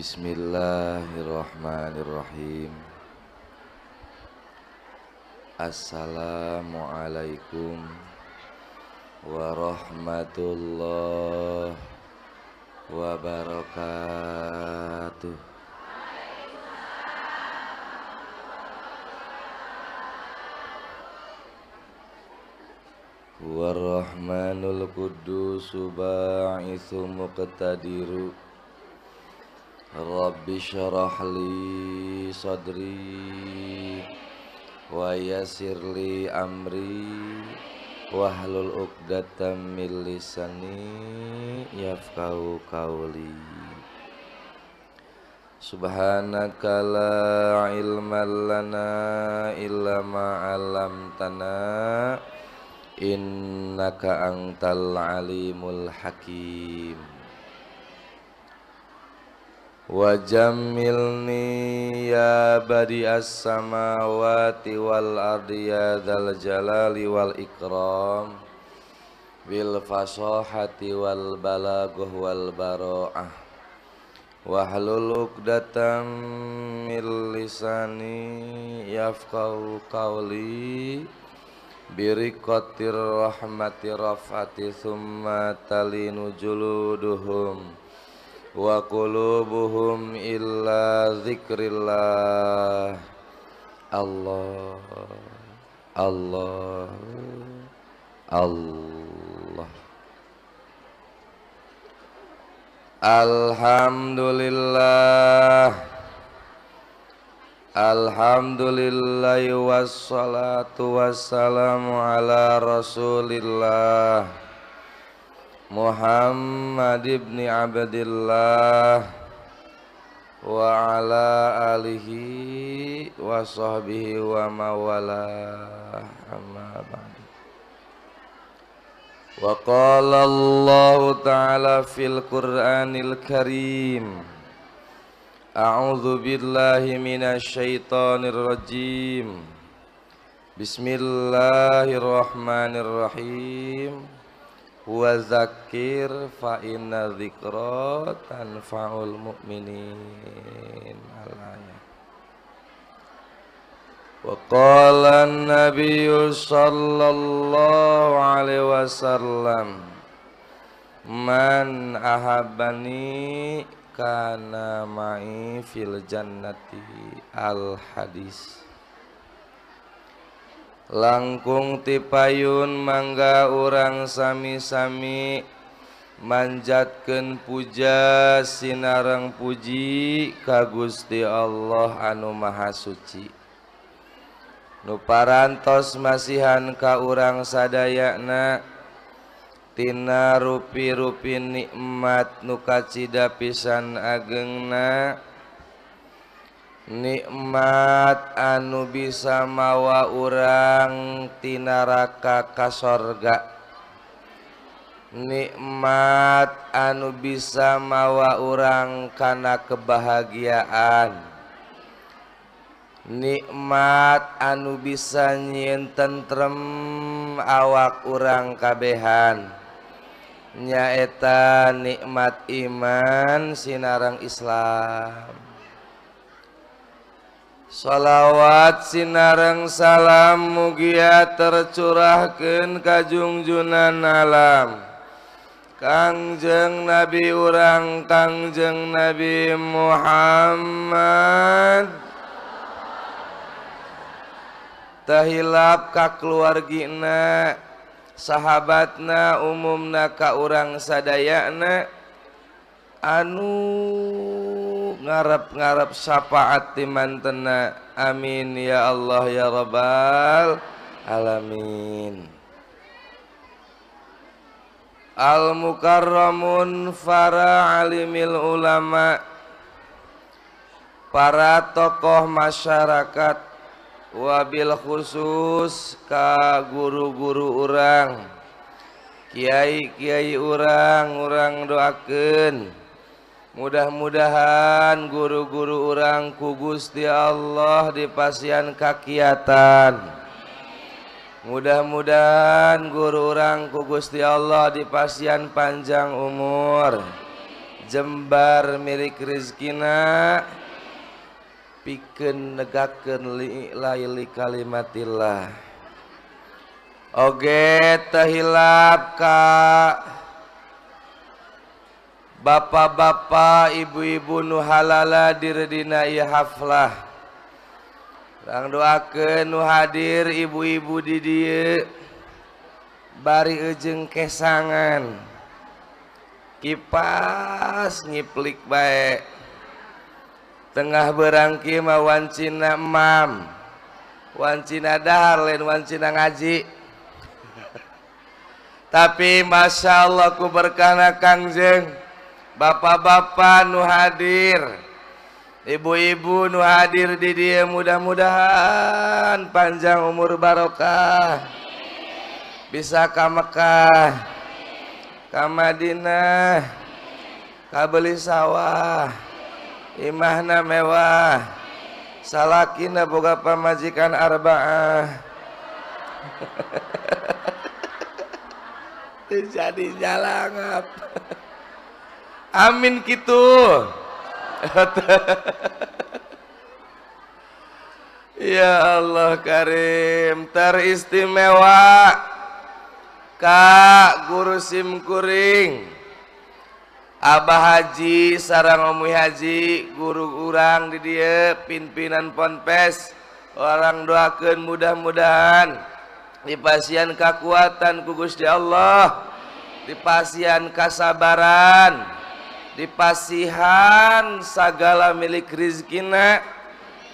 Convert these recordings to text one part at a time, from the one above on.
Bismillahirrahmanirrahim. Assalamualaikum warahmatullahi wabarakatuh. Warahmanul Quddus ba'itsu muqtadiru. Rabbi syrah li sadri wa yassir li amri wahlul 'uqdatam min lisani yafqahu qawli. Subhanaka la ilma lana illa ma 'allamtana innaka antal alimul hakim. Wajammilni ya badi'as samawati wal ardi ya dzal jalali wal ikram bil fasahati wal balaghah wal bara'ah wahlul 'uqdatam min lisani yafqahu qawli biriqatir rahmati rafati thumma talinu juluduhum wa qulubuhum illa zikrillah. Allah Allah Allah. Alhamdulillah. Alhamdulillah wassalatu wassalamu ala rasulillah Muhammad ibn Abdillah wa ala alihi wa sahbihi wa mawalah. Amma ba'du. Wa qala Allah ta'ala fil Qur'anil Karim. A'udzu billahi minasy syaithanir rajim. Bismillahirrahmanirrahim. Wa zakir fa inna dzikra tanfa'ul mu'minin. Al-ayat. Wa qala an-nabiyyu sallallahu alaihi wasallam man ahabbani kana ma'i fil jannati. Al hadis. Langkung tipayun mangga urang sami-sami manjatkeun puja sinareng puji ka Gusti Allah anu Maha Suci nu parantos masihan ka urang sadayana tina rupi-rupi nikmat nu kacida pisan agengna, nikmat anu bisa mawa urang ti neraka ka sorga, nikmat anu bisa mawa urang kana kebahagiaan, nikmat anu bisa nyieun tentrem awak urang kabehan, nyaeta nikmat iman sinareng Islam. Salawat sinareng salam mugia tercurahkeun ka junjunan alam Kangjeng Nabi urang Kangjeng Nabi Muhammad. Tahilap ka keluargina, sahabatna, umumna ka urang sadayana anu ngarep-ngarep syafaat ti mantena. Amin ya Allah ya Rabbal alamin. Al mukarramun para alimil ulama, para tokoh masyarakat, wabil khusus ka guru-guru urang, kiai-kiai urang, urang doakeun mudah-mudahan guru-guru urang ku Gusti Allah dipasihan kakiatan. Mudah-mudahan guru urang ku Gusti Allah dipasihan panjang umur, Jembar milik rizkina pikeun negakeun li'laili kalimatillah. Oge teu hilap ka bapak-bapak, ibu-ibu nu halala diredina ieu haflah. Urang doakeun nu hadir ibu-ibu di dieu bari ejeung kesangan. Kipas ngiplik bae. Tengah berangki mah wancina emam. Wancina dahar lain wancina ngaji. Tapi masya Allah ku berkahna Kangjeng, bapak-bapak nu hadir, ibu-ibu nu hadir di dieu mudah-mudahan panjang umur barokah, bisa ka Mekah, ka Madinah, kabeli sawah, imahna mewah, salakina boga pamajikan arbaah. Jadi jalangap. Amin gitu. Ya Allah Karim, teristimewa Kak Guru Simkuring, Abah Haji sareng Umi Haji, guru urang di dieu, pimpinan ponpes, orang doakeun mudah-mudahan dipasihan kakuatan ku Gusti Allah, dipasihan kasabaran, dipasihan sagala milik rizkina,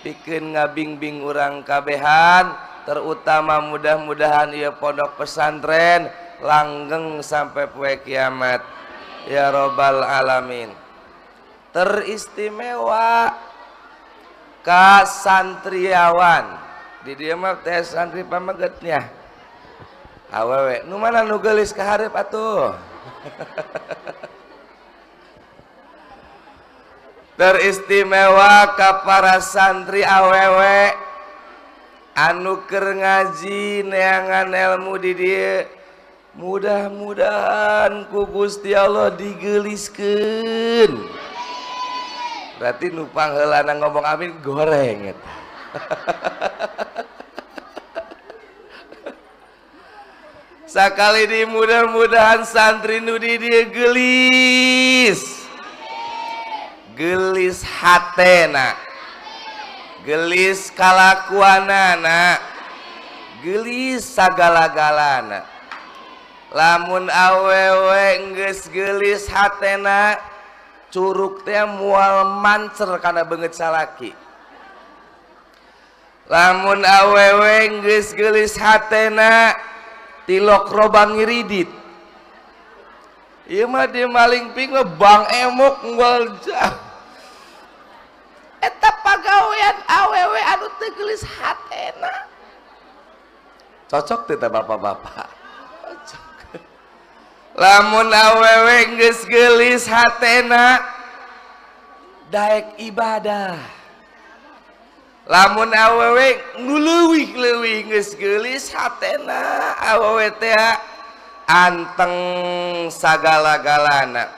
pikeun ngabingbing urang kabehan, terutama mudah-mudahan ieu pondok pesantren langgeng sampai poe kiamat ya robbal alamin. Teristimewa ka santriawan di dieu mah teh santri pamegetnya awewe nu mana nu geulis ka hareup atuh. Teristimewa ka para santri awewe anu keur ngaji neangan ilmu di dieu, mudah-mudahan ku Gusti Allah digeuliskeun. Berarti nu pangheulana ngomong amin goreng eta. Sakali di mudah-mudahan santri nu di dieu geulis. Gelis hatena, gelis kalakuanana, gelis sagala-galana. Lamun awewe geus gelis hatena, curug teh moal mancer kana beungeut salaki. Lamun awewe geus gelis hatena, tilok robang ngiridit. Ieu mah di maling ping mah bang emok ngwal jah. Eta pagawean awewe anu teu geulis hatena. Cocok teu teh bapak-bapak? Cocok. Lamun awewe geus geulis hatena, daek ibadah. Lamun awewe nu leuwih-leuwih geus geulis hatena, awewe teh anteng sagala-galana.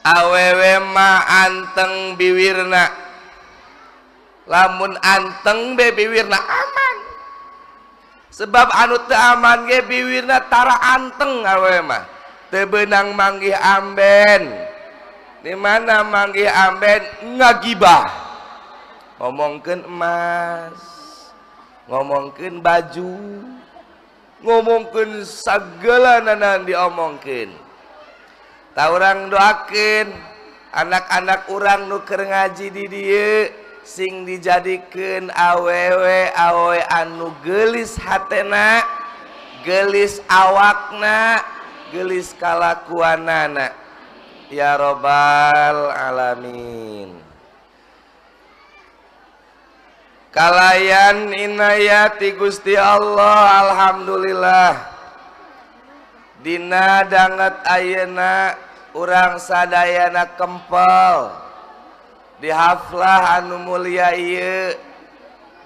Awewe mah anteng biwirna. Lamun anteng be biwirna aman. Sebab anu teu aman ge biwirna tara anteng awewe mah. Teu beunang manggih amben. Di mana manggih amben ngagibah. Ngomongkeun emas, ngomongkeun baju, ngomongkeun sagala nanan diomongkeun. Ta urang doakeun anak-anak urang nu keur ngaji di dieu sing dijadikeun awewe awewe anu geulis hatena, geulis awakna, geulis kalakuanana. Ya robbal alamin. Kalayan inayati Gusti Allah, alhamdulillah. Dina danget ayeuna urang sadayana kempel di haflah anu mulia ieu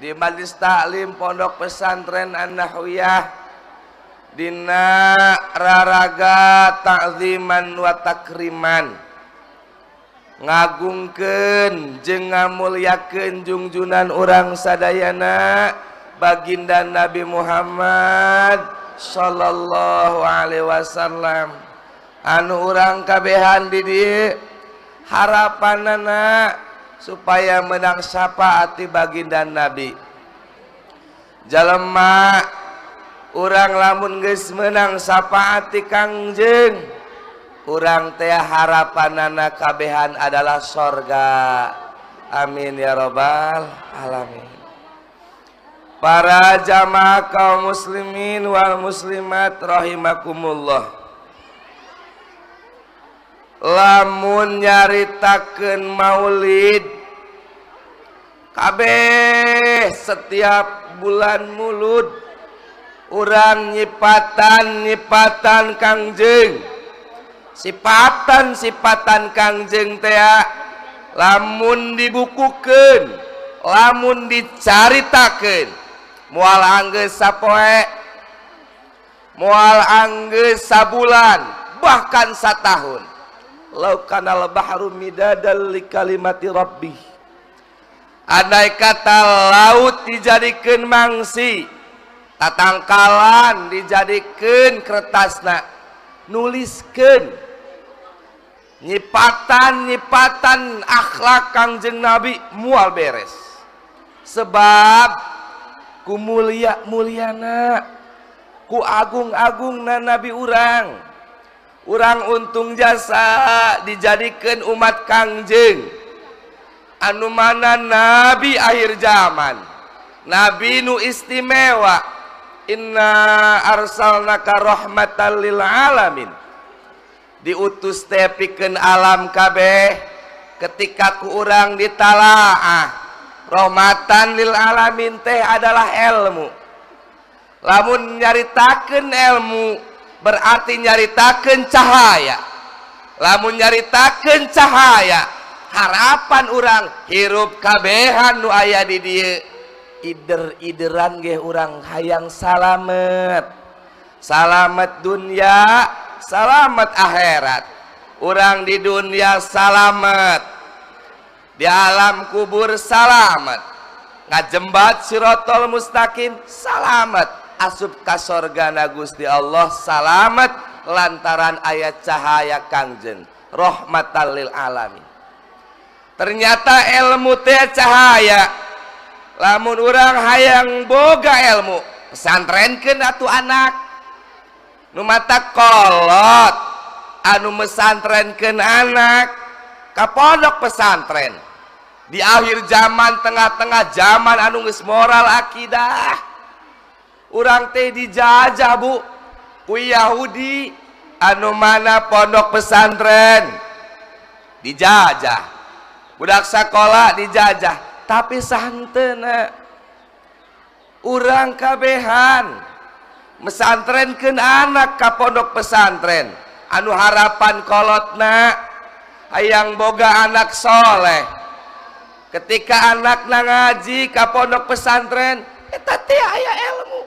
di Majelis Taklim Pondok Pesantren An-Nahwiyah dina raraga ta'ziman wa takriman Ngagungkeun jeung ngamulyakeun jungjunan urang sadayana baginda Nabi Muhammad sallallahu alaihi wasallam. Anu urang kabehan di dieu harapanana supaya menang syafaat ti baginda Nabi. Jalema urang lamun geus menang syafaat ti Kangjeng, urang teh harapanana kabehan adalah sorga. Amin ya robbal alamin. Para jamaah kaum muslimin wal muslimat rahimakumullah. Lamun nyaritakeun maulid kabeh setiap bulan mulud urang nyipatan-nyipatan Kangjeng, sipatan-sipatan Kangjeng teh lamun dibukukeun, lamun dicaritakeun moal anggeus sapoe, moal anggeus sabulan, bahkan satahun. Lau kanal bahru midadal li kalimati rabbih. Andai kata laut dijadikeun mangsi, tatangkalan dijadikeun kertasna, nuliskeun nyipatan-nyipatan akhlak Kangjeng Nabi mual beres. Sebab ku mulia-muliana, ku agung-agungna Nabi urang. Urang untung jasa dijadikeun umat Kangjeng anu mana nabi akhir zaman, nabi nu istimewa. Inna arsalnaka rahmatan lil alamin. Diutus teh pikeun alam kabeh. Ketika ku urang ditalaah, rahmatan lil alamin teh adalah ilmu. Lamun nyaritakeun ilmu berarti nyaritakeun cahaya. Lamun nyaritakeun cahaya, harapan urang hirup kabehan nu aya di dieu ider-ideran ge urang hayang salamet. Salamet dunia, salamet akhirat. Urang di dunia salamet, di alam kubur salamet, ngajembat sirotol mustaqim salamet, asup ka sorgana Gusti Allah salamet lantaran aya cahaya Kangjeng rahmatan lil alamin. Ternyata ilmu teh cahaya. Lamun urang hayang boga ilmu, pesantrenkeun atuh anak. Nu mata kolot anu mesantrenkeun anak ka pondok pesantren. Di akhir zaman, tengah-tengah zaman anu geus moral akidah, urang teh dijajah bu ku Yahudi. Anu mana pondok pesantren dijajah, budak sekolah dijajah, tapi santena urang kabehan mesantrenkeun anak ka pondok pesantren. Anu harapan kolotna hayang boga anak soleh, ketika anakna ngaji ka pondok pesantren eta teh aya ilmu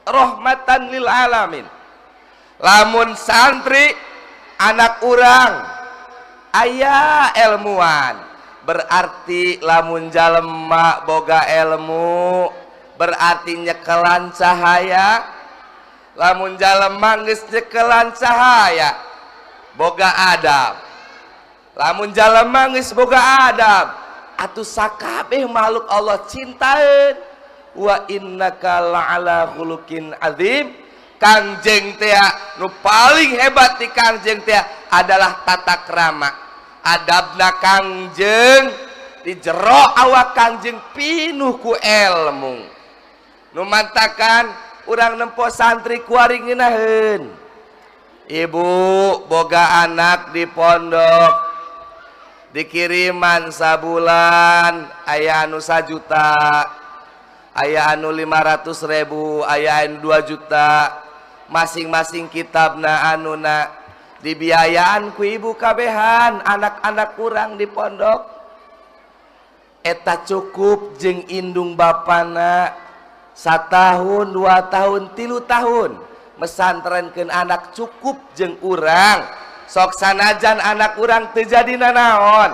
rahmatan lil alamin. Lamun santri anak urang aya ilmuwan, berarti lamun jalema boga ilmu berarti nyekelan cahaya. Lamun jalema geus nyekelan cahaya boga adab. Lamun jalema geus boga adab, atuh sakabeh makhluk Allah cintaeun. Wa innaka la'ala khuluqin azim. Kangjeng teh nu paling hebat di Kangjeng teh adalah tata krama. Adabna Kangjeng di jero awak Kangjeng pinuh ku ilmu. Nu mantakan urang nempo santri kuari ngeunaheun. Ibu boga anak di pondok, dikiriman sabulan aya anu 1 juta, aya anu 500.000, aya anu 2 juta, masing-masing kitabna anuna dibiayaan ku ibu kabehan anak-anak kurang di pondok. Eta cukup jeung indung bapana 1 tahun, 2 tahun, 3 tahun mesantrenkeun anak, cukup jeung urang. Sok sanajan anak urang teu jadi nanaon,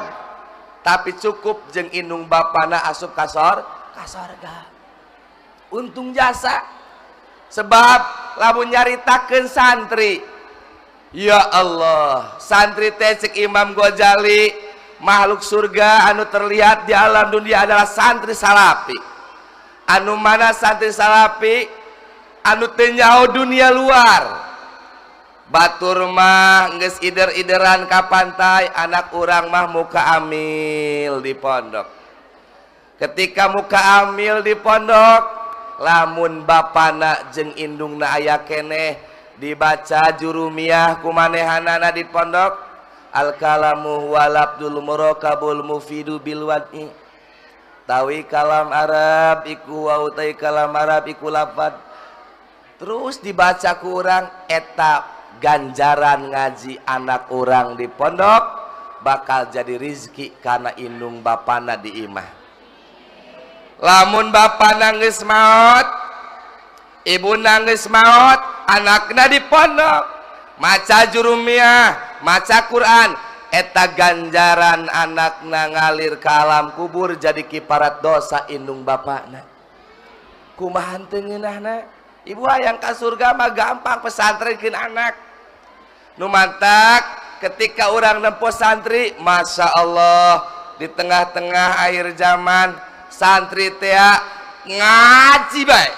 tapi cukup jeung indung bapana asup ka sorga. Untung jasa. Sebab lamun nyaritakeun santri, ya Allah, santri teh cek Imam Ghazali, makhluk surga anu terlihat di alam dunia adalah santri salapi. Anu mana santri salapi? Anu teu nyaho dunia luar. Batur mah geus ider-ideran ka pantai, anak urang mah muka amil di pondok. Ketika muka amil di pondok, lamun bapana jeung indungna aya keneh dibaca jurumiyah kumanehanana di pondok, al kalamu huwal abdul murakabul mufidu bil wad'i. Tawi kalam Arab iku wa utai kalam Arab iku lafad. Terus dibaca ku urang eta ganjaran ngaji anak orang di pondok bakal jadi rizki karena indung bapana di imah. Lamun bapana geus maot, ibu geus maot, anakna di pondok maca jurumiyah, maca Quran, eta ganjaran anakna ngalir ke alam kubur jadi kiparat dosa indung bapana. Kumaha teu ngeunahna? Ibu hayang ka surga mah gampang, pesantrenkeun anak. Nu mantak ketika orang nempo santri, masya Allah, di tengah-tengah akhir zaman santri teh ngaji bae.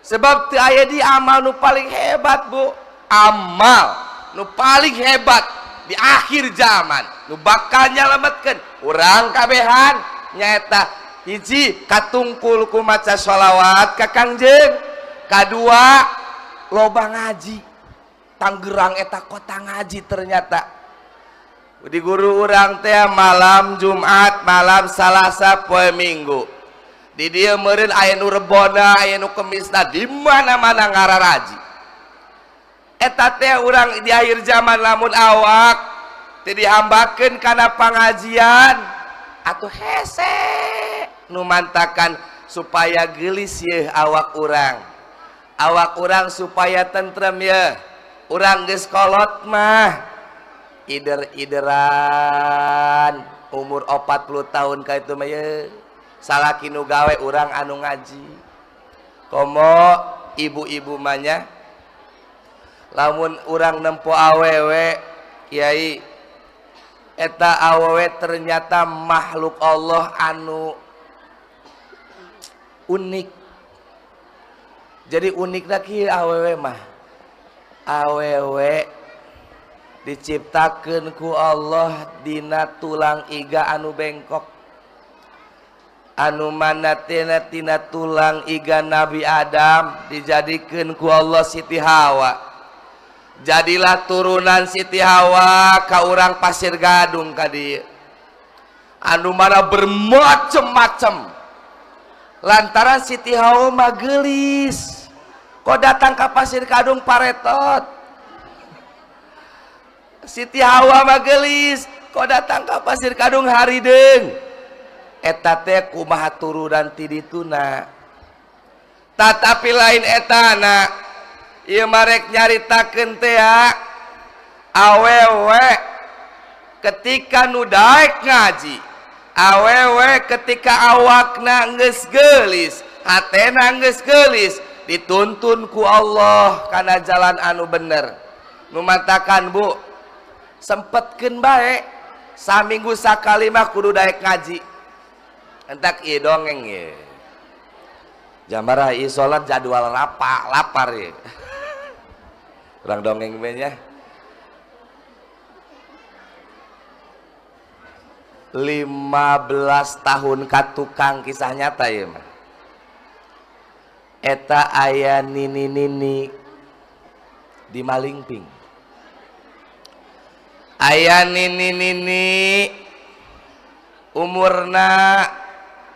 Sebab teu aya di amal nu paling hebat, Bu. Amal nu paling hebat di akhir zaman nu bakal nyalametkeun urang kabehan nyaeta hiji katungkul ku maca sholawat ka Kangjeng, kadua loba ngaji. Tangerang eta kota ngaji ternyata. Di guru urang teh malam Jumat, malam Salasa, poe Minggu. Di dieu meureun aya nu Rebona, aya nu Kemisna, di mana-mana ngararaji. Eta teh urang di akhir zaman lamun awak teu dihambakeun kana pangajian atuh hese nu mantakan supaya geulis yeuh awak urang. Awak urang supaya tentrem yeuh. Urang geus kolot mah ider-ideran umur 40 tahun ka itu mah yeuh. Salaki nu gawe urang anu ngaji. Komo ibu-ibu mah nya lamun urang nempo awewe kiai, eta awewe ternyata makhluk Allah anu unik. Jadi unikna kieu awewe mah. Awewe diciptakeun ku Allah dina tulang iga anu bengkok, anu mana tina tulang iga Nabi Adam dijadikeun ku Allah Siti Hawa. Jadilah turunan Siti Hawa ka urang Pasir Gadung ka dieu, anu mana bermacam-macam. Lantaran Siti Hawa mah geulis, kok datang ka Pasir Gadung paretot. Siti Hawa mah geulis, kok datang ka Pasir Gadung harideung. Eta teh kumaha turunan ti dituna. Tatapi lain etana, ieu marek nyaritakeun teh awewe ketika nu daek ngaji, awewe ketika awakna geus geulis, hatena geus geulis, dituntun ku Allah kana jalan anu bener. Nu matakan Bu, sempetkeun bae saminggu sakali mah kudu daek ngaji. Entak ieu dongeng ye. Jambarah ieu salat jadwal rapa, lapar ye. Urang dongeng we nya. 15 tahun katukang kisah nyata ieu mah. Eta aya nini-nini di Malingping. Aya nini-nini umurna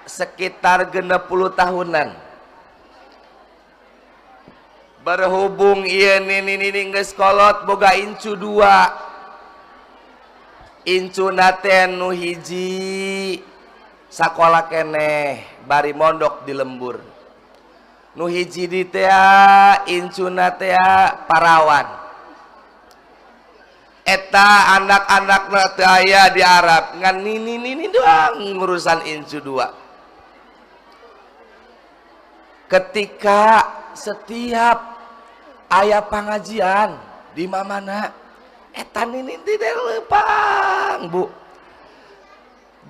sekitar 60 tahunan. Berhubung ieu nini-nini geus kolot boga incu dua. Incuna teh nu hiji sakola keneh bari mondok di lembur. Nu hiji di teh incuna teh parawan. Eta anak-anak teu aya di Arab, ngan nini nini doang ngurusan incu dua. Ketika setiap aya pengajian di mamana, eta nini tidak lepang, Bu.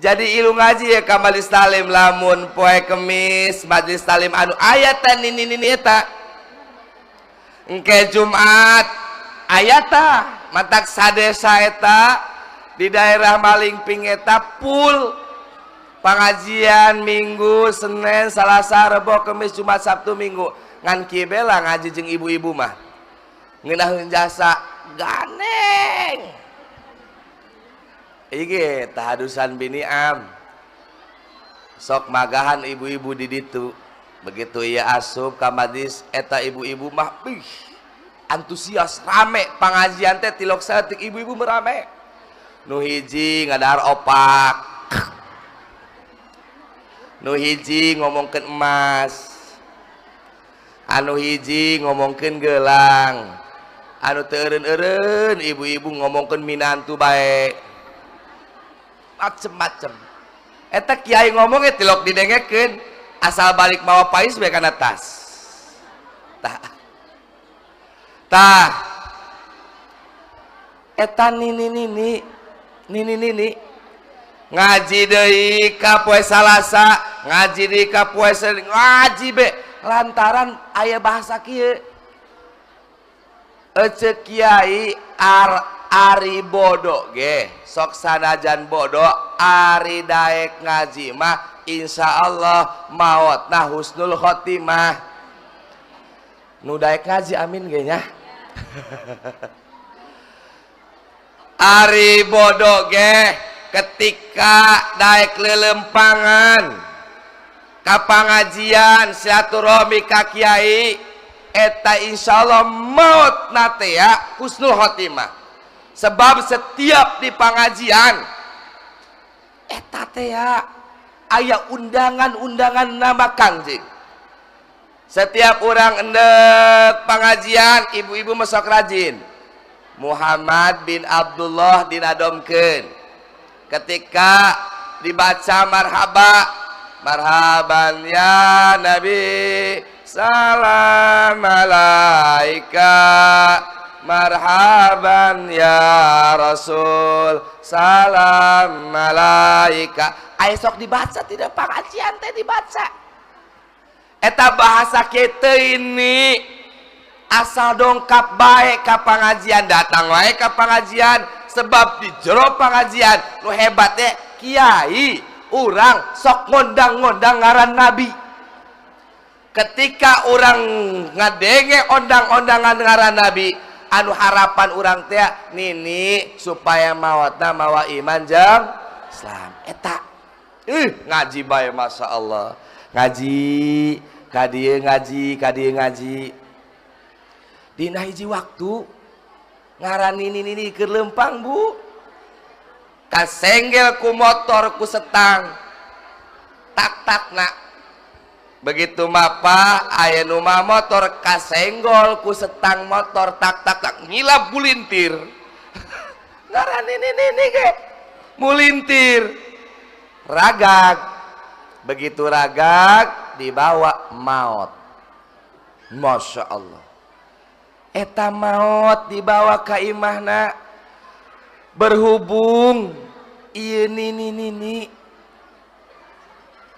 Jadi ilu ngaji ya ka majelis talim, lamun poe Kemis majelis talim anu aya teh nini nini eta. Engke Jumat aya tah, matak sadesa eta di daerah Malingping eta full pengajian Minggu, Senin, Selasa, Rebo, Kemis, Jumat, Sabtu, Minggu. Ngan kieu bela ngaji jeung ibu-ibu mah ngeunaheun jasa ganeng. Iki tahadusan bini am sok magahan ibu-ibu di ditu. Begitu ia asup ka majlis eta ibu-ibu mah bih antusias rame pengajian teh tilok saeutik ibu-ibu merame. Nu hiji ngadahar opak, nu hiji ngomongkeun emas, anu hiji ngomongkeun gelang, anu teu eureun-eureun ibu-ibu ngomongkeun minantu bae, macem-macem. Eta kiai ngomongnya tilok didengekeun, asal balik mawa pais bae kana tas. Tah. Tah. Eta nini nini nini nini ngaji deui ka poe Salasa, ngaji deui ka poe Senin, ngaji be lantaran aya bahasa kieu. Ece kiai ari bodoh ge sok sanajan bodoh ari daek ngaji mah insyaallah maot nah husnul khotimah. Nu daek ngaji amin ge nya. Ari bodoh ge ketika daek lelempangan ka pangajian silaturahmi ka kiai eta insyaallah maot na teh ya husnul khotimah. Sebab setiap di pengajian eta teh ya aya undangan-undangan nama Kangjeng. Setiap orang endek pengajian ibu-ibu mesok rajin. Muhammad bin Abdullah dinadomkeun. Ketika dibaca marhaba, marhaban ya Nabi, salam alaika, marhaban ya Rasul, salam malaika. Aya sok dibaca tidak pengajian teh dibaca. Eta bahasa kita ini asal dongkap bae ka pengajian, datang wae ka pengajian, sebab di jero pengajian nu hebat teh kiai urang sok ngondang-ngondang ngaran Nabi. Ketika urang ngadenge ondang-ondangan ngaran Nabi, anu harapan urang teh nini supaya mawatna mawa iman jeung Islam. Eta ngaji bae Masya Allah, ngaji ka dieu, ngaji ka dieu, ngaji dina hiji waktu ngaran nini nini keur lempang, Bu, kasenggel ku motor ku setang tak tak nak. Begitu mapa aya nu mah motor kasenggol ku setang motor tak tak tak ngilap bulintir. Ngaran nini nini ge mulintir ragag. Begitu ragag dibawa maot. Masya Allah. Eta maot dibawa ka imahna. Berhubung ieu nini nini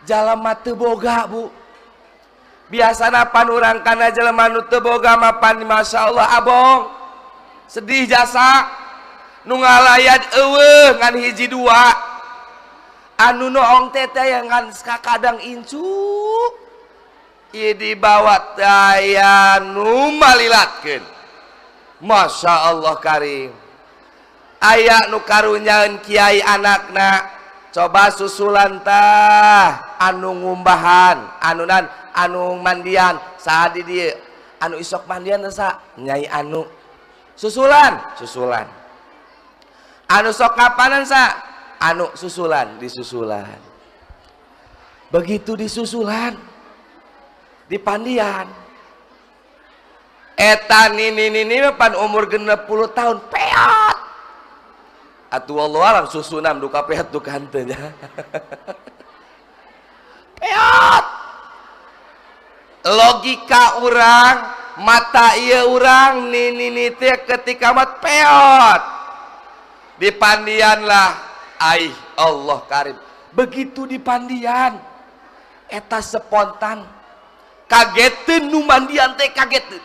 jalma teu boga, Bu. Biasana pan urang kana jelema nu teu boga mah pan Masya Allah abong sedih jasa nu ngalayat eueuh ngan hiji dua, anu noong teh teh ngan kakadang incu ieu dibawa taya nu malilatkeun. Masya Allah karim. Aya nu karunyaeun kiai anakna coba susulan tah anu ngumbahan anu nan anu mandian saha di dieu anu isok mandian teh sa nyai anu susulan susulan anu sok kapanan sa anu susulan disusulan. Begitu disusulan di pandian eta nini nini pan umur 60 tahun peot. Atuh wallahu alam susunam duka peot duka henteu nya. Peot. Logika urang, mata ieu urang nini teh ketika mat peot. Dipandian lah, aih Allah karim. Begitu dipandian eta spontan kageteun nu mandian teh kageteun.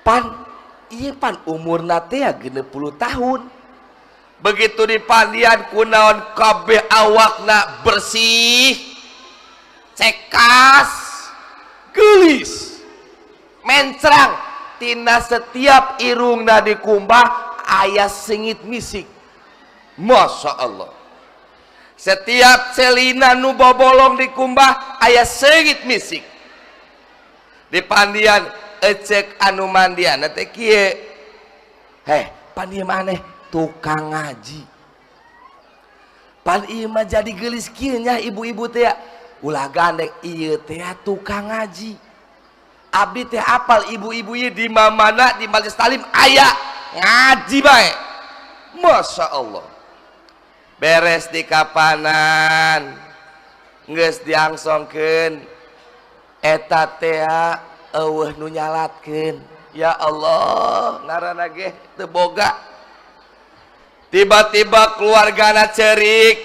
Pan ieu pan umurna teh 60 tahun. Begitu dipandian kunaon kabeh awakna bersih, cekas, geulis, mencrang. Tina setiap irungna dikumbah aya sengit misik. Masya Allah. Setiap celina nu bobolong dikumbah aya sengit misik. Dipandian ecek anu mandian teh kieu. Heh, pan ieu maneh tukang ngaji. Pan ieu mah jadi geulis kieu nya ibu-ibu teh. Ulah gandeng ieu teh tukang ngaji. Abdi teh apal ibu-ibu ieu di mana di majelis taklim aya ngaji bae. Masya Allah. Beres di kapanan geus diangsongkeun eta teh eueuh nu nyalatkeun. Ya Allah, ngaranna ge teu boga. Tiba-tiba keluargana cerik.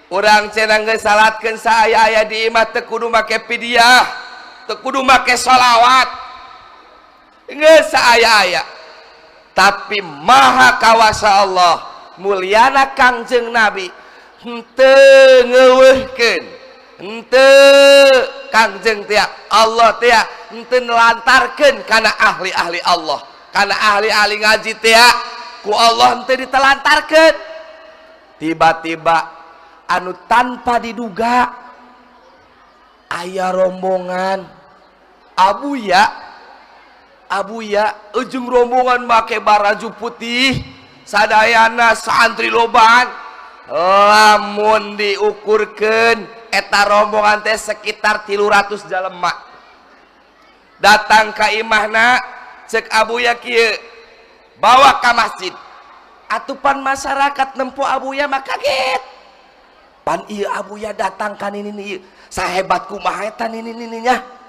Urang cenah geus salatkeun saaya-aya di imah teu kudu make pidiah, teu kudu make sholawat. Geus saaya-aya. Tapi maha kawasa Allah, mulyana Kangjeng Nabi henteu ngeuweuhkeun, henteu Kangjeng teh Allah teh henteu nelantarkeun kana ahli-ahli Allah, kana ahli-ahli ngaji teh ku Allah henteu ditelantarkeun. Tiba-tiba anu tanpa diduga aya rombongan Abuya ujung rombongan make baraju putih sadayana santri loban. Lamun diukurkeun eta rombongan teh sekitar 300 jalema. Datang ka imahna cek Abuya kieu, bawa ka masjid. Atupan masyarakat nempo Abuya mah kaget. Pan ieu Abuya datang ka nini ieu, sahebat kumaha eta nini nya.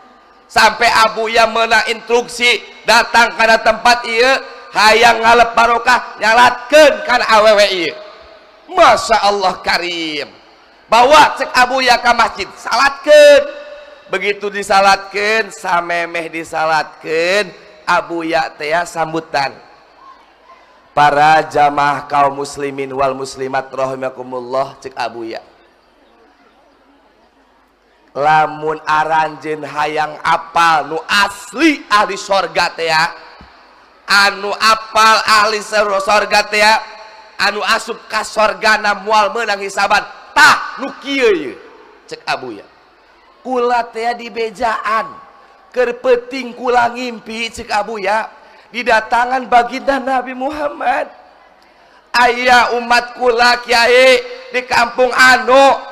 Sampai Abuya meunang instruksi datang kana tempat ieu hayang ngalep barokah nyalatkeun kana awewe ieu. Masya Allah karim. Bawa cek Abuya ka masjid, salatkeun. Begitu disalatkeun, samemeh disalatkeun, Abuya teh sambutan. Para jamaah kaum muslimin wal muslimat rahimakumullah, cek Abuya. Lamun aranjeun hayang apal nu asli ahli sorga teh, anu apal ahli sorga teh, anu asup ka sorgana moal meunang hisaban, tah nu kieu ieu cek Abuya. Kula teh dibejaan keur peuting kula ngimpi cek Abuya didatangan baginda Nabi Muhammad. Aya umat kula kiai di kampung anu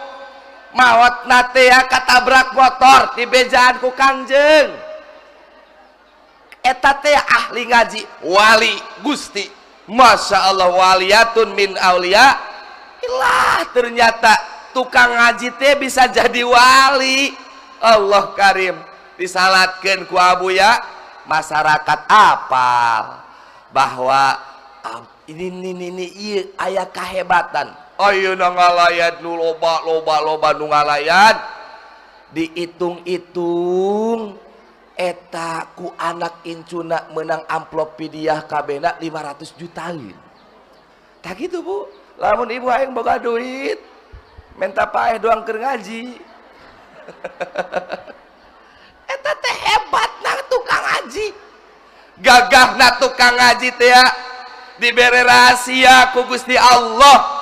maot na teh katabrak motor dibejaan ku Kangjeng. Eta teh ahli ngaji, wali Gusti. Masya Allah, waliyatun min aulia ilah. Ternyata tukang ngaji teh bisa jadi wali. Allah karim. Disalatkeun ku Abuya, masyarakat apal bahwa ini ieu aya kahebatan. Ayeuna ngalayan nu loba loba loba nu ngalayan. Dihitung-hitung eta ku anak incuna menang amplop pidiah kabehna 500 jutaan. Tak gitu bu, lamun ibu aing boga duit minta paeh doang keur ngaji. Eta teh hebat na tukang ngaji, gagah na tukang ngaji teh dibere rahasia ku Gusti Allah.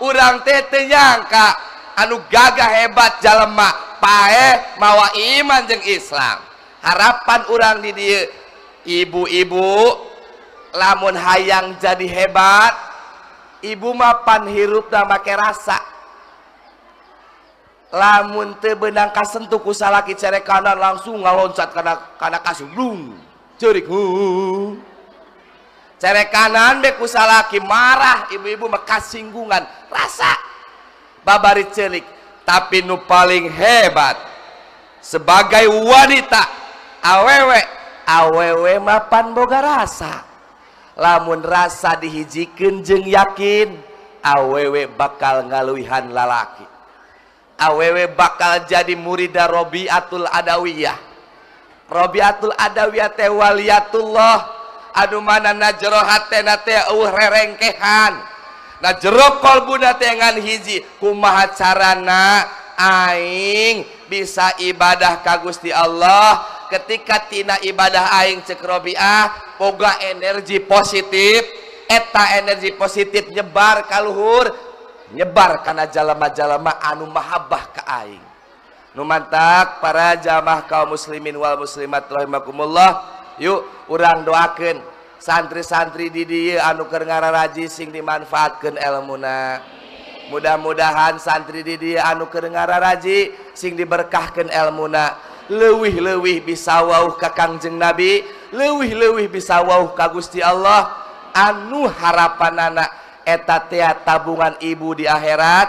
Urang teh teu nyangka anu gagah hebat jalema paeh mawa iman jeung Islam. Harapan urang di dieu ibu-ibu lamun hayang jadi hebat, ibu mah pan hirupna make rasa. Lamun teu beunang kasentuh ku salaki cerek kanan langsung ngaloncat kana kasur, blung ceurik. Cerekanan be ku salaki marah, ibu-ibu mah kasinggungan, rasa babari celik. Tapi nu paling hebat sebagai wanita awewe, awewe mapan boga rasa. Lamun rasa dihijikeun jeung yakin, awewe bakal ngaluihan lalaki. Awewe bakal jadi murida Robiatul Adawiyah. Robiatul Adawiyah teh waliyatullah, anu mana na jero hatena teh eueuh rerengkehan, na jero kolbuna teh ngan hiji, kumaha carana aing bisa ibadah ka Gusti Allah. Ketika tina ibadah aing cek Robiah boga energi positif, eta energi positif nyebar ka luhur, nyebar kana jalma-jalma anu mahabbah ka aing. Nu mantak para jamaah kaum muslimin wal muslimat rahimakumullah, yuk urang doakeun santri-santri di dieu anu keur ngararaji sing dimanfaatkeun elmuna. Mudah-mudahan santri di dieu anu keur ngararaji sing diberkahkeun elmuna. Leuwih-leuwih bisa wauh ka Kangjeng Nabi, leuwih-leuwih bisa wauh ka Gusti Allah. Anu harapanana eta teh tabungan ibu di akhirat,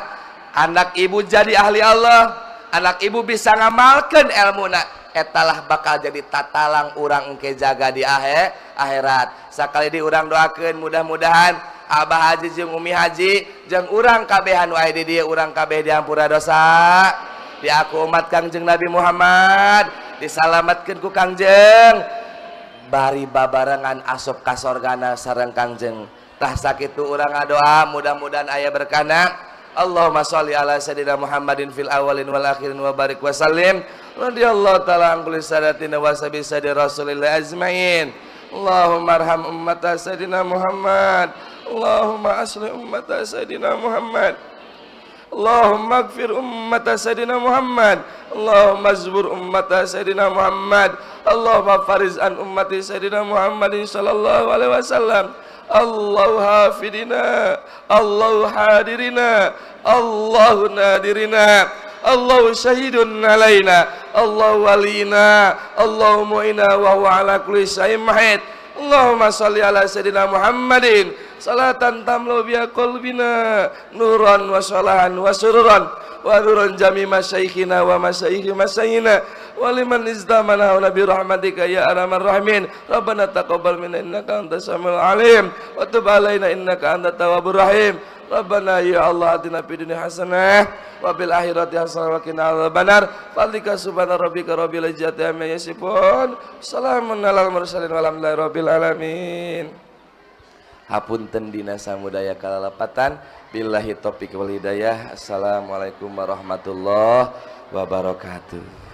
anak ibu jadi ahli Allah, anak ibu bisa ngamalkeun elmuna, etalah bakal jadi tatalang urang engke jaga di akhirat. Sakali di urang doakeun mudah-mudahan Abah Haji jeung Umi Haji jeung urang kabehan nu aya di dieu, urang kabeh diampura dosa, diaku umat Kangjeng Nabi Muhammad, disalamatkeun ku Kangjeng, bari babarengan asup ka sorgana sareng Kangjeng. Tah sakitu urang ngadoa mudah-mudahan aya berkahna. Allahumma sholli ala sayyidina Muhammadin fil awalin wal akhirin wa barik wa sallim. Radhiyallahu ta'ala an kulli sadatina wa sabi sayyidi Rasulillah ajmain. Allahumma arham ummata sayyidina Muhammad. Allahumma aslih ummata sayyidina Muhammad. Allahumma gfir ummata sayyidina Muhammad. Allahumma zbur ummata sayyidina Muhammad. Allahumma fariz an ummati sayyidina Muhammadin sallallahu alaihi wasallam. Allahu hafidina, Allahu hadirina, Allahu nadirina, Allahu syahidun alaina, Allahu walina, Allahu mu'ina wa huwa ala kulli syai'in mahid. Allahumma shalli ala sayyidina Muhammadin salatan tamlu biha qalbina nuran wa salahan wa sururan wa nuran jami masyaikhina wa masyayikhi masyayina wa liman izdamana wa bi rahmatika ya arhamar rahimin. Rabbana taqabbal minna innaka antas samiul alim wa tub alaina innaka antat tawwabur rahim. Rabbana ya Allah atina fid dunya hasanah wa bil akhirati hasanah wa qina adzabannar. Fadlika subhana rabbika rabbil izzati amma yasifun. Salamun alal mursalin walhamdulillahi rabbil alamin. Hapunten dina samudaya kalalapatan. Billahi taufiq wal hidayah. Assalamualaikum warahmatullahi wabarakatuh.